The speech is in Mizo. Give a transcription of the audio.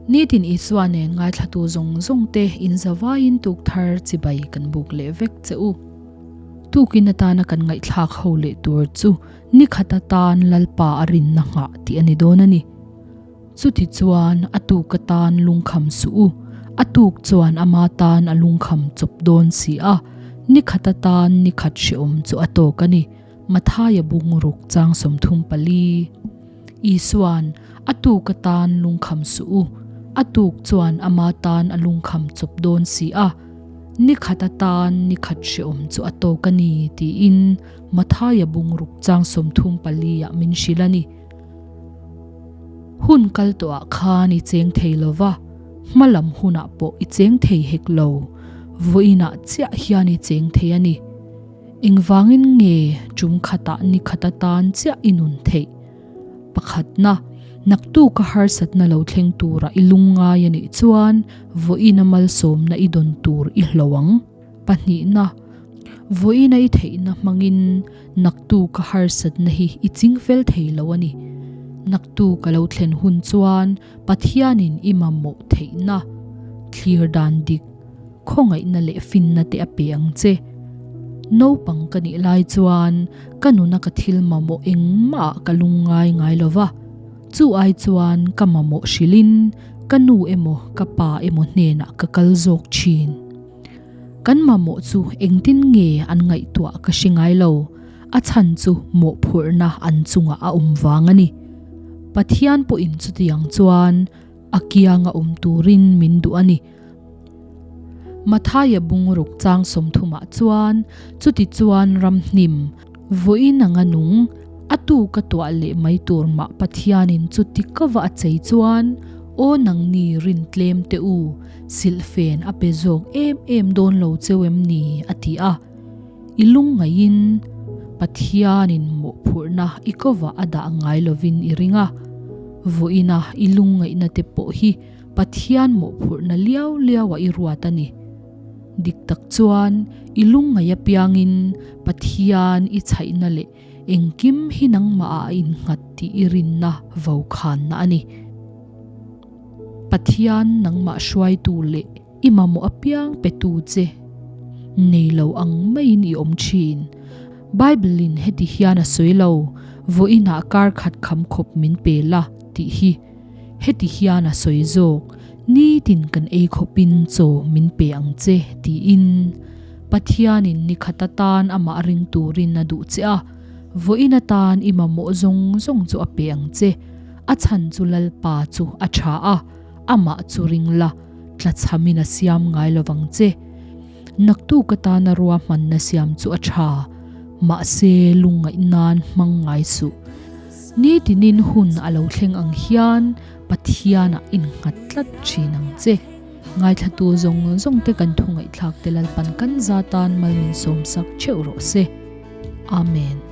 Nitin Isua nen ngaithlatu zawng zawng te in zavaiin tuk thar chibai kan buk leh vek che u. Tukin atana kan ngaihthlak ho leh tur chu ni khat atan Lalpa a rinna nghah tih a ni dawn a ni. Chuti chuan a tuk atan lungkham suh u, a tuk chuan ama tan a lungkham chawp dawn si a, ni khat atan ni khat hrehawm chu a tawk a ni. Mathaia bungruk chang 34. Isua'n, A tuk atan lungkham suh u, a tuk chuan ama tan a lungkham chawp dawn si a, ni khat atan ni khat hrehawm chu a tawk a ni, tiin Mathaia bungruk chang 34 ah min hrilh a ni. Hun kal tawhah khan i cheng thei lo va, hma lam hunah pawh i cheng thei hek lo, vawiinah chiah hian i cheng thei a ni. Engvangin nge tum khatah ni khat atan chiah i nun theih? Pakhatna, naktuk a harsatna lo thleng turah i lungngai a nih chuan vawiina malsawmna i dawn tur i hlo ang. Pahnihna, vawiina i theihna hmangin naktuk a harsatna hi i ching fel thei lo a ni. Naktuk a lo thlen hun chuan Pathianin i mamawh theihna, thlir dan dik, Khawngaihna leh finna te a pe ang che. Naupang ka nih lai chuan ka nuna ka thil mamawh engmah ka lungngai ngai lo va, chu ai chuan ka mamawh hrilhin ka nu emaw ka pa emaw hnenah ka kal zawk thin. Kan mamawh chu engtin nge an ngaihtuah ka hre ngai lo, a chhan chu mawhphurhna an chungah a awm vang a ni. Pathian pawhin chutiang chuan a kianga awm turin min duh a ni. Mathaia bungruk chang 30 ah chuan, Chuti chuan ramhnim, vawiin anga nung, a tu ka tuah leh mai tur mah Pathianin chuti ka va a chei chuan, Aw nangni rin tlem teh u, silhfen a pe zawk em em dawn lo cheu em ni? a ti a. I lungngaihin Pathianin mawhphurhna i kovah a dah ngai lovin i ring a, vawiina i lungngaihna te pawh hi Pathian mawhphurhna liau liau a i ruat a ni. Dik tak chuan i lungngaih apiangin Pathian i chhaihna leh engkim hi nangmah ah a innghat tih i rinna vokhanna a ni. Pathian nangmah hruaitu leh i mamawh apiang petu che nei lo ang maiin i awm thin. Bible in heti hian a sawi lo, Vawiinah kar khat kham khawp min pe la tih hi. Heti hian a sawi zawk, Nitin kan ei khawpin chaw min pe ang che, tiin. Pathianin ni khat atan amah ring turin a duh che a, vawiin atan i mamawh zawng zawng chu a pe ang che. A chhan chu Lalpa chu a tha a, amah chu ring la, tlachhamin a siam ngai lovang che. Naktuk atana ruahmanna siam chu a tha, mahse lungngaih nan hmang ngai suh. Nitinin hun a lo thleng ang hian Pathianah innghat tlat thin ang che. Ngaithlatu zawng zawng te kan thu ngaihthlak te Lalpan kan za tan mal min sawmsak theuh rawh se. Amen.